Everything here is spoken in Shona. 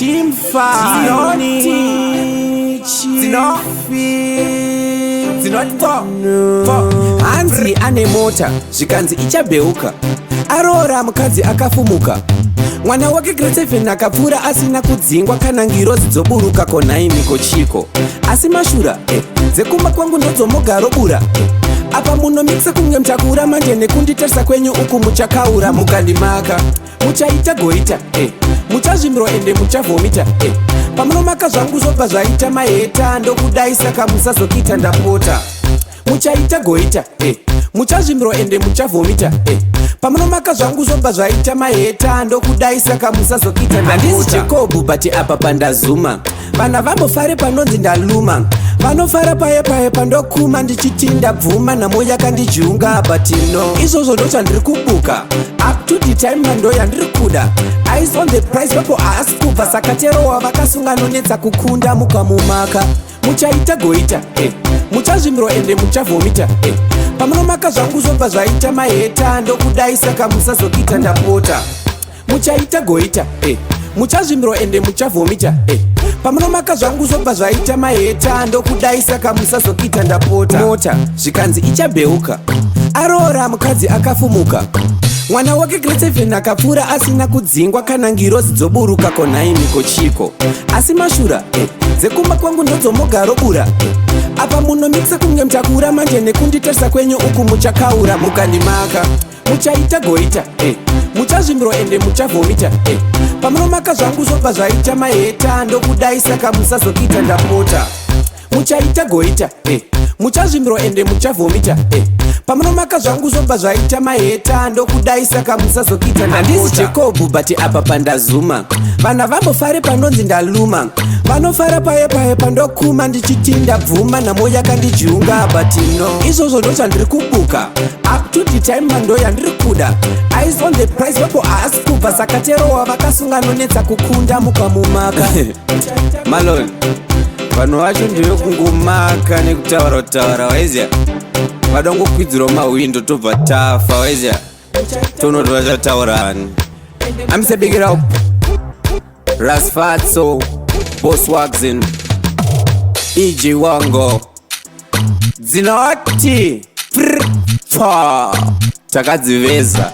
Team 5 Hanzi ane mota, zvikanzi ichabheuka. Aroora mukadzi akafumuka. Mwana wake grade 7 akapfuura asina kudzingwa kana ngirozi dzoburuka. Konaimiko chiko? Asi mashura dzekumba kwangu ndodzomugaro bura. Apa munomikisa kunge mutakura manje, nekunditarisa kwenyu uku muchakaura. Mukandimaka muchaita goita, muchazvimbirwa ende muchavhomita. Pamunomaka zvangu zvobva zvaita maheta, ndokudai saka musazokita, ndapota. Muchaita goita, muchazvimbirwa ende muchavhomita. Pamunomaka zvangu zvobva zvaita maheta, ndokudai saka musazokita. Handisi Jacob, but apa pandazuma vana vambofare panonzi ndaluma. Vanofara paye paye pandokuma ndichiti ndabvuma, nhamo yakandijunga, but no, izvozvo ndo chandiri kubuka. Up to the time mando yandiri kuda, eyes on the prize, papo haasi kubva, saka terowa vakasunga nonetsa kukunda. Mukamumaka muchaita goita, muchazvimbirwa ende muchavhomita. Pamunomaka zvangu zvobva zvaita maheta, ndokudai saka musazokita, ndapota. Muchaita goita, muchazvimbirwa ende muchavhomita. Pamunomaka zvangu zvobva zvaita maheta, ndokudai saka musazokita, ndapota. Mota, zvikanzi ichabheuka. Aroora mukadzi akafumuka. Mwana wake grade 7 akapfuura asina kudzingwa kana ngirozi dzoburuka. Konaimiko chiko? Asi mashura dzekumba kwangu ndodzomugaro bura. Apa munomikisa kunge mutakura manje, nekunditarisa kwenyu uku muchakaura. Mukandimaka muchaita goita, muchazvimbirwa ende muchavhomita. Pamunomaka zvangu zvobva zvaita maheta, ndokudai saka musazokita, ndapota. Muchaita goita, muchazvimbirwa ende muchavhomita. Pamunomaka zvangu zvobva zvaita maheta, ndokudai saka musazokita. Handisi Jacob, but apa pandazuma vana vambofare panonzi ndaluma. Vanofara paye paye pandokuma ndichiti ndabvuma, nhamo yakandijunga, but no, izvozvo ndo chandiri kubuka. Up to the time mando yandiri kuda, eyes on the prize, papo haasi kubva, saka terowa vakasunga nonetsa kukunda. Mukamumaka Malon, vanhu vacho ndevekungomaka nekutaura kutaura, waiziya. Vada ngokwidzirawo mahwindo, tobva tafa, waiziya, tonoti vachataurani. Amisebikira Rasfatso, Boss Waxin, EJ Wango, dzinoti prpa takadziveza.